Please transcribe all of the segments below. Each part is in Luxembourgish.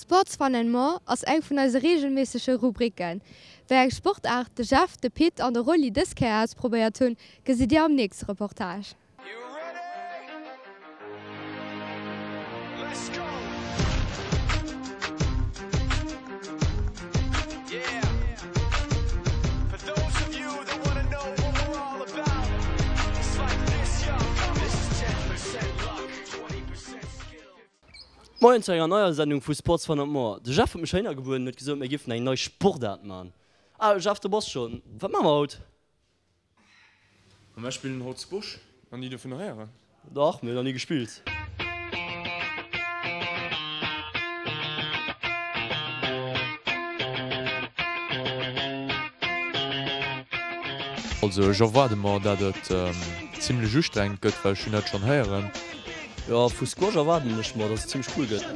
Sports Fun and More ass eng vun eise reegelméissege Rubriken. Wéi eng Sportaart de Jeff, de Pit an de Rolli dës Kéier ausprobéiert hunn, gesitt dir am nächste Reportage. Moien zu enger neier Sendung vu Sports Fun and More. De Jeff huet mech heihinner gebueden an huet gesot, mir géifen eng nei Sportaart man. Ah Jeff, do bass schonn. Wat maache mer haut? Mä spillen haut Squash. Nach ni dovunner héieren? Dach, mee nach ni gespillt. Also ech erwaarde mer dat et zimlech ustrengend gëtt, well ech hunn dat schonn héieren. Jo, vu Squash erwaarden ech mer, dass et zimlech cool gëtt.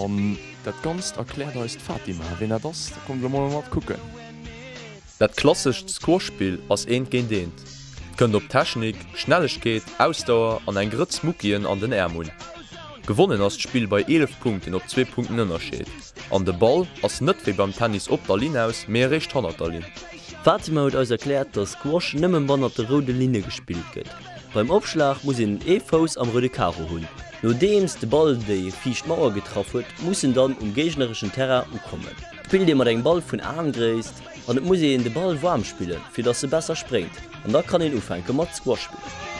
An dat Ganzt erkläert eis d'Fatima. Ween dat ass, da kommt elo mol mat kucken. Dat klassescht Squash-Spill ass eent géint eent. Et kënnt op Technik, Schnellegkeet, Ausdauer an eng Grëtz Muckien an den Äerm un. Gewonnen ass d'Spill bei 11 Punkten op zwee Punkten Ënnerscheed. An de Ball ass net wéi beim Tennis op der Linn aus, mee eréischt hannert der Linn. D'Fatima huet eis erkläert, dass Squash nëmmen bannert de roude Linne gespillt gëtt. Beim Opschlag muss een ee Fouss am roude Karo hunn. Nodeems de Ball déi viischt Mauer getraff huet, muss en dann um géignereschen Terrain ukommen. Spillt ee mat engem Ball vun Aengréisst an et muss een de Ball waarm spillen, fir dass e besser spréngt an da kann een ufänke mat Squash spillen.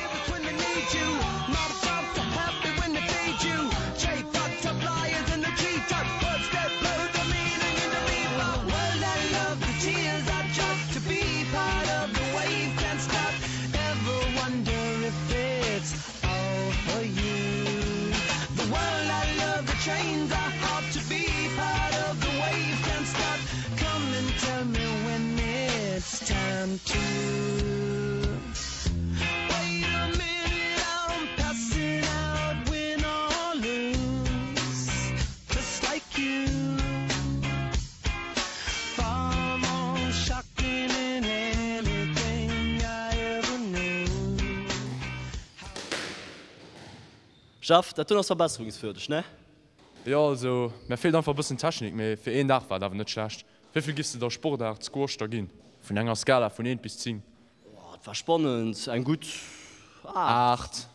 Jeff, dat doen ass verbesserungswürdeg, ne? Jo, also mär feelt einfach e bëssen Technik, mee fir een Dag war et awer net schlecht. Wéivill giffs de der Sportaart Squash da ginn, vun enger Skala vun 1 bis 10? Oh, et war spannend, eng gutt 8. 8.